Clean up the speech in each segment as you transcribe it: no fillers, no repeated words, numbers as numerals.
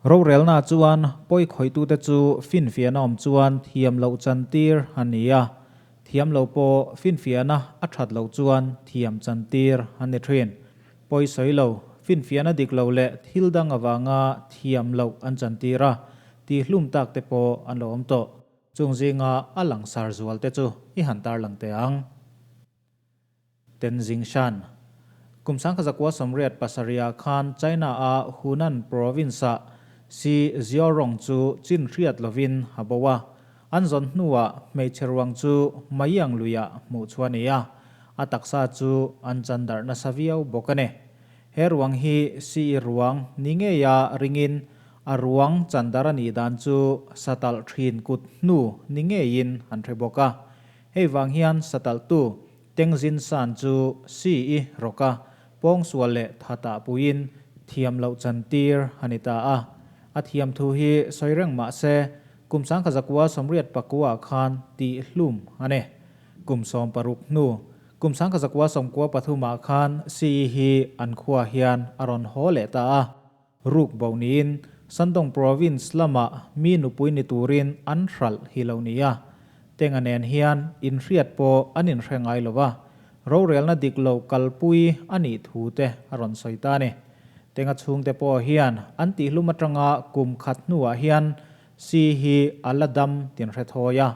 Rorelna chuan pawi khawihtute chu finfiahna awm chuan thiam loh chantir a ni a, thiam lo pawh finfiahna a that loh chuan thiam chantir a ni thin. Pawi sawi lo, finfiahna dik lo leh thil dang avanga thiam loh an chantir a, tihhlum tak te pawh an lo awm tawh. Chung zinga a langsar zual te chu i han tarlang teh ang. Tenzing Shan. Kum 1987 ah khan China-a Hunan province-ah Si Xiaorong chu chin hriat lovin a bo a. An zawn hnuah hmeichhe ruang chu Mayang luiah hmuh chhuah a ni a, a taksa chu an chan darh nasa viau bawk a ni. He ruang hi Si ruang ni ngeia ringin a ruang chan darh a nih dan chu satalh thin kut hnu ni ngeiin an hre bawk a. Hei vang hian satalhtu Tengzin San chu si i rawk a, pawngsual leh thatah puiin thiam loh chantir a ni ta a. A thiam thu hi sawi reng mah se, kum 1989 khan tih hlum a ni. Kum 16 hnu, kum 1993 khan si i hi an khua hian a rawn haw leh ta a. Ruk bo niin Shandong Province lamah mi nupui ni turin an hralh hi lo ni a. Tenga nen hian inhriat pawh an inhre ngai lo va, rorelna dik lo kalpui a nih thu te a rawn sawi ta a ni. Tenga chhungte pawh hian an tihlum atanga kum khat hnuah hian Si hi a la dam tinhre thawi a,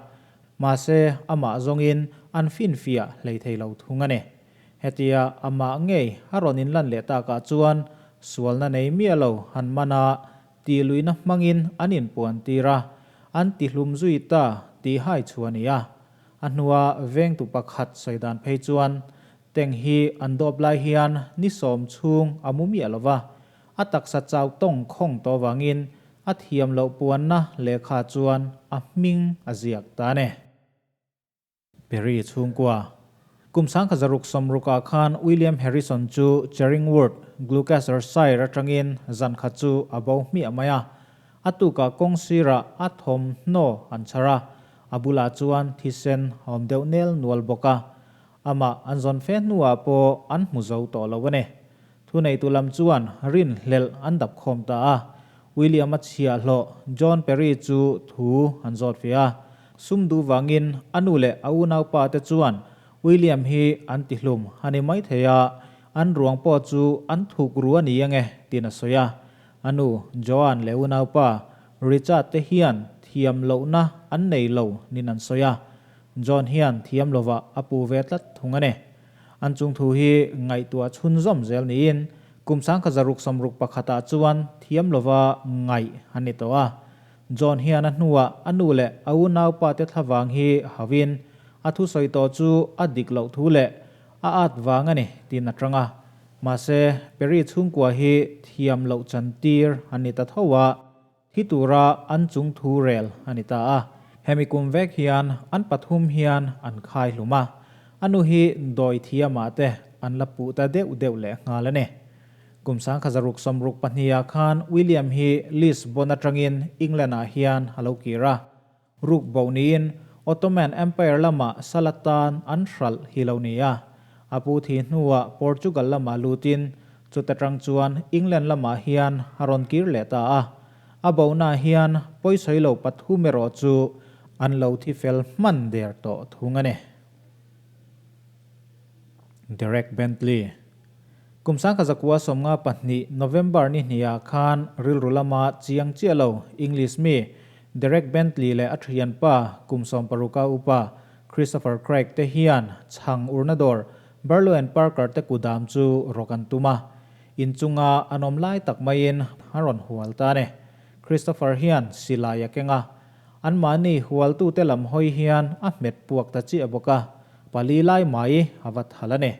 mahse amah zawngin an finfiah hleithei lo thung a ni. Hetia amah ngei a rawn inlan leh takah chuan sualna nei miah lo han man a, tihluihna hmangin an inpuan tir a, an tihlum zui ta tih hai chu a ni a. A hnua vengtu pakhat sawi dan phei chuan Teng hi an dawp lai hian ni sawm chhung a mu miah lo va, a taksa chau tawng khawng tawh vangin a thiam loh puanna lehkha chuan a hming a ziak ta a ni. Perry chhungkua. Kum 1660 ah khan William Harrison chu Charingworth, Gloucestershire atangin zan khat chu a bo hmiah mai a. A tukah kawng sirah a thawmhnaw an chhar a, a bulah chuan thisen a awm deuh nel nual bawk a. Amah an zawn fe hnuah pawh an hmu zo tawh lo a ni. Thuneitu lam chuan rinhlelh an dap khawm ta a. William-a chhiahhlawh John Perry chu thu an zawt ve a. Sum duh vangin a nu leh a unaupa te chuan William hi an tihlum a ni mai thei a, an ruang pawh chu an thuk ru a ni ange tiin a sawi a. A nu Joan leh unaupa Richard te hian thiam lohna an nei lo niin an sawi a. John hian thiam lovah a pu ve tlat thung a ni. An chung thu hi ngaihtuah chhunzawm zel niin kum 1661 ah chuan thiam lova ngaih a ni tawh a. John hian a hnuah a nu leh a unaupa te thlavang hi hauhin a thusawi tawh chu a dik loh thu leh a at vang a ni tiin a tang a. Mahse, Perry chhungkua hi thiam loh chantir a ni ta tho a, thi tura an chung thu rel a ni ta a. Hemi kum vek hian an pathum hian an khai hlum a, a nu hi dawi thiamah te an la puh ta deuh deuh leh nghal a ni. Kum 1662 ah khan William hi Lisbon atangin England ah hian a lo kir a. Ruk bo niin Ottoman Empire lamah sal atan an hralh hi lo ni a. A pu thi hnuah Portugal lamah lutin chuta tang chuan England lamah hian a rawn kir leh ta a. A bonaah hian pawisawi lo pathum erawh chu an lo thi fel hman der tawh thung a ni. Derek Bentley. Kum 1952 November ni hniah khan rilru lama chiang chiah lo English mi Derek Bentley leh a thianpa kum 16 a upa Christopher Craig te hian chhang urna dawr Barlow and Parker te kudam chu rawk an tum a. Inchunga an awm lai tak maiin a rawn hual ta a ni. Christopher hian silai a keng a, anmahni hualtute lam hawi hian a hmet puak ta chiah bawk a, pali lai mai a va thal a ni.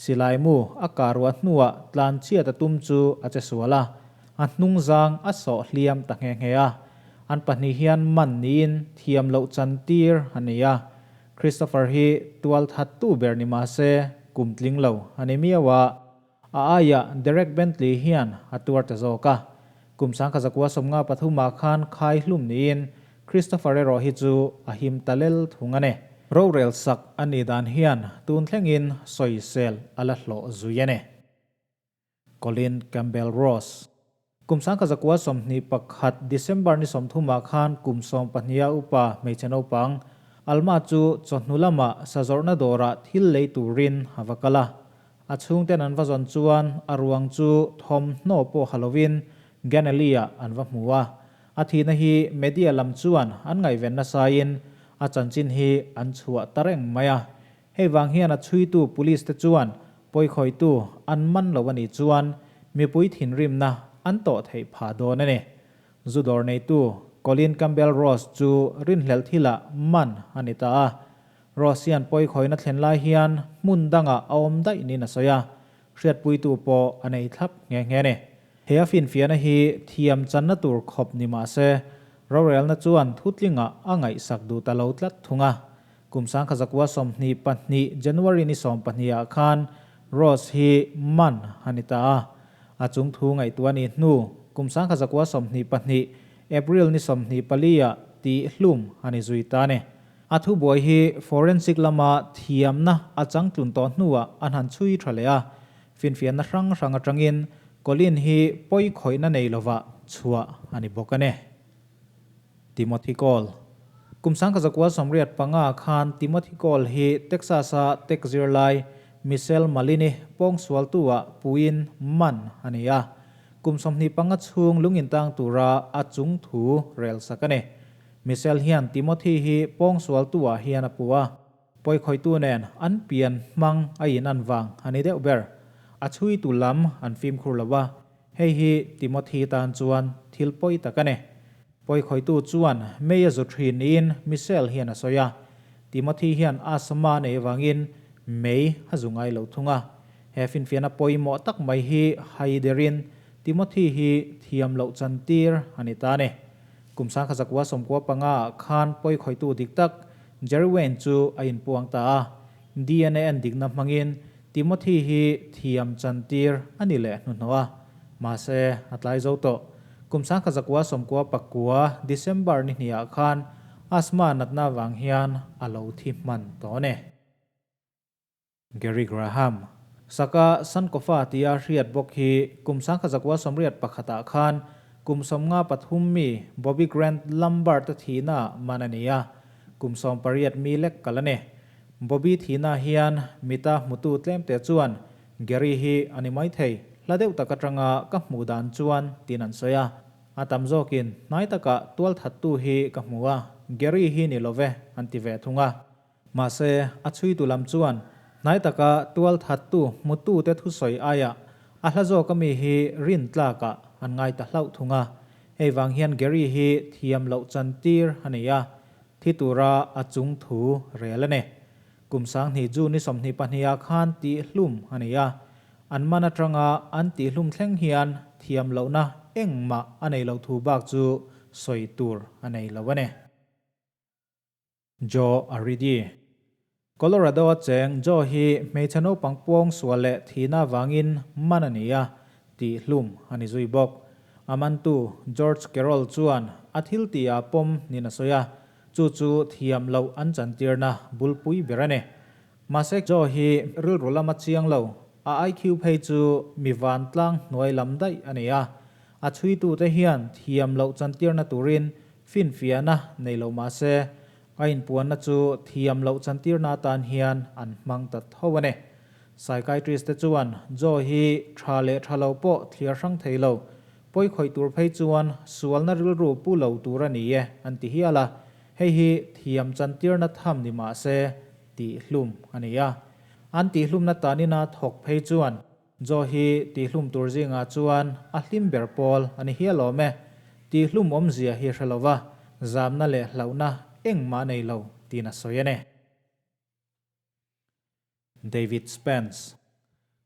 Silai mu a kah ruah hnuah tlan chhiat a tum chu a che sual a, a hnung zang a sawh hliam ta nghe nghe a. An pahnih hian man niin thiam loh chan tir a ni a. Christopher hi tual that tu ber ni mah se kum tling lo a ni miau a. A aiah Derek Bentley hian a tuar ta zawk a. Kum 1993 ah khan khai hlum niin Christopher erawh hi chu a him ta lel thung a ni. Rorel sak a nih dan hian tun thlengin sawisel a la hlawh zui a ni. Colin Campbell Ross. Kum 1921 December ni 30 ah khan kum 12 a upa hmeichhe naupang Alma chu chawhnu lamah sazawrhna dawrah thil lei turin a va kal a. A chhungten an va zawn chuan a ruang chu thawmhnaw pawh ha lovin Ganelli-ah an va hmu a. A thihna hi media lam chuan an ngaihven nasain a chanchin hi an chhuah ta reng mai a. Hei vang hian a chhuitu police te chuan pawikhawitu an man lo a nih chuan mipui thinrimna an tawh theih phah dawn a ni. Zu dawr neitu Colin Campbell Ross chu rinhlelh thilah man a ni ta a. Ross hian pawikhawina thlen lai hian hmun dangah a awm daih niin a sawi a, hriatpuitu pawh a nei thlap nghe nghe a ni. He a finfiahna hi thiam channa tur khawp ni mah se, rorelna chuan thutlingah a ngaihsak duh ta lo tlat thung a. Kum 1922 January ni 12 ah khan Ross hi man a ni ta a. A chung thu ngaihtuah a nih hnu kum 1922 April ni 24 ah tih hlum a ni zui ta a ni. A thubuai hi forensic lama thiamna a changtlun tawh hnuah an han chhui tha leh a, finfiahna hrang hrang atangin Colin hi pawi khawihna nei lovah chhuah a ni bawk a ni. Timothy Cole. Kum 1985 khan Timothy Cole hi Texas-a tech zirlai Michelle Malini pawngsualtu-ah puiin man a ni a. Kum 25 chhung lung intang tura a chung thu rel sak a ni. Michelle hian Timothy hi pawngsualtu-ah hian a pu a. Pawikhawitu nen an pian hmang a in an vang a ni deuh ber. A chhuitu lam an fimkhur lo a, hei hi Timothy tan chuan thil pawi tak a ni. Pawikhawitu chuan mei a zu thin niin Michelle hian a sawi a. Timothy hian asthma a neih avangin mei a zu ngai lo thung a. He finfiahna pawimawh tak mai hi haiderin Timothy hi thiam loh chantir a ni ta a ni. Kum 1995 ah khan pawikhawitu dik tak Jerry Wayne chu a inpuang ta a, DNA en dikna hmangin Timothy hi thiam chantir a ni leh hnuhnawh a, mahse a tlai zo tawh. Kum 1999 December ni hnih ah khan asthma natna avang hian a lo thi hman tawh a ni. Gary Graham. Saka Sankofa tia hriat bawk hi kum 1981 ah khan kum 53 mi Bobby Grant Lambert-a thihna man a ni a, kum 18 mi lek kal a ni. Bobby thihna hian mita hmutu tlemte chuan Gary hi a ni maithei, hla deuh tak atanga ka hmuh dan chuan tiin an sawi a. A tam zawkin hnai takah tualthattu hi ka hmu a, Gary hi ni love an ti ve thung a. Mahse, a chhuitu lam chuan hnai taka tual thattu hmutute thusawi aiah a hla zawk ami hi rin tlakah an ngai ta hlauh thung a. Hei vang hian Gary hi thiam loh chantir a nei a, thi tura a chung thu rel a ni. Kum 2000 June ni 22 ah khan tihhlum a nei a, an man atanga an tihhlum thleng hian thiam lohna engmah a nei lo thu bak chu sawi tur a nei lo a ni. Joe Arridy. Colorado-a cheng Joe hi hmeichhe naupang puang sual leh thihna avangin man a ni a, tihhlum a ni zui bawk. A mantu George Carroll chuan a thil tihah pawm niin a sawi a, chu chu thiam loh an chantirna bulpui ber a ni. Mahse Joe hi rilru lama chiang lo, a IQ phei chu mi vantlang hnuai lam daih a ni a, a chhuitute hian thiam loh chantirna turin Finfiahna nei lo mah se, a inpuanna chu thiam loh chantirna atan hian an hmang ta tho a ni. Psychiatrist te chuan Joe hi tha leh tha lo pawh thliar hrang thei lo, pawi khawih tur phei chuan sualna rilru pu lo tur a ni e an ti hial a, hei hi thiam chantirna tham ni mah se tihhlum a ni a. An tihhlumna tanina thawk phei chuan Joe hi tihhlum tur zingah chuan a hlim ber pawl a ni hial awm e. Tihhlum awmzia hi hre lova, zamna leh hlauhna engmah nei lo tiin a sawi a ni. David Spence.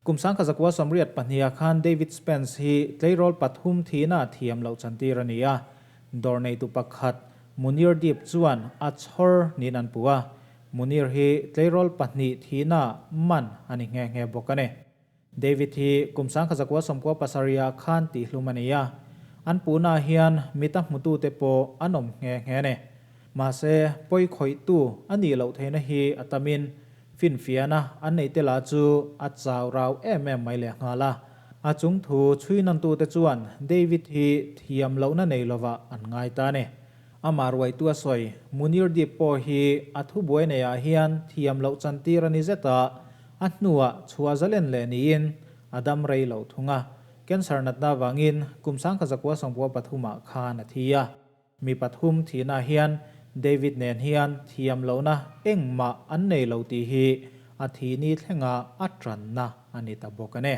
Kum 1982 ah khan David Spence hi tleirawl pathum thihna a thiam loh chantir a ni a. Dawr neitu pakhat Munir Deep chuan a chhawr niin an puh a. Munir hi tleirawl pahnih thihna man a ni nghe nghe bawk a ni. David hi kum 1997 ah khan tihhlum a ni a, an puhnaah hian mita hmutute pawh an awm nghe nghe a ni. Mahse, pawi khawihtu a nih loh theihna hi a tamin finfiahna an neih te lah chu a chau rau em em mai lehnghal a. A chung thu chhui nawntute chuan David hi thiam lohna nei lovah an ngai ta a ni. Amah ruaitu a sawi Munir Deep pawh hi a thubuai neiah hian thiam loh chantir a ni zet a, a hnuah chhuah zalen leh niin a dam rei lo thung a. Cancer natna avangin kum 1993 ah khan a thi a. Mi pathum thihna hian David nen hian thiam lohna engmah an nei lo tih hi a thih ni thlenga a tanna a ni ta bawk a ni.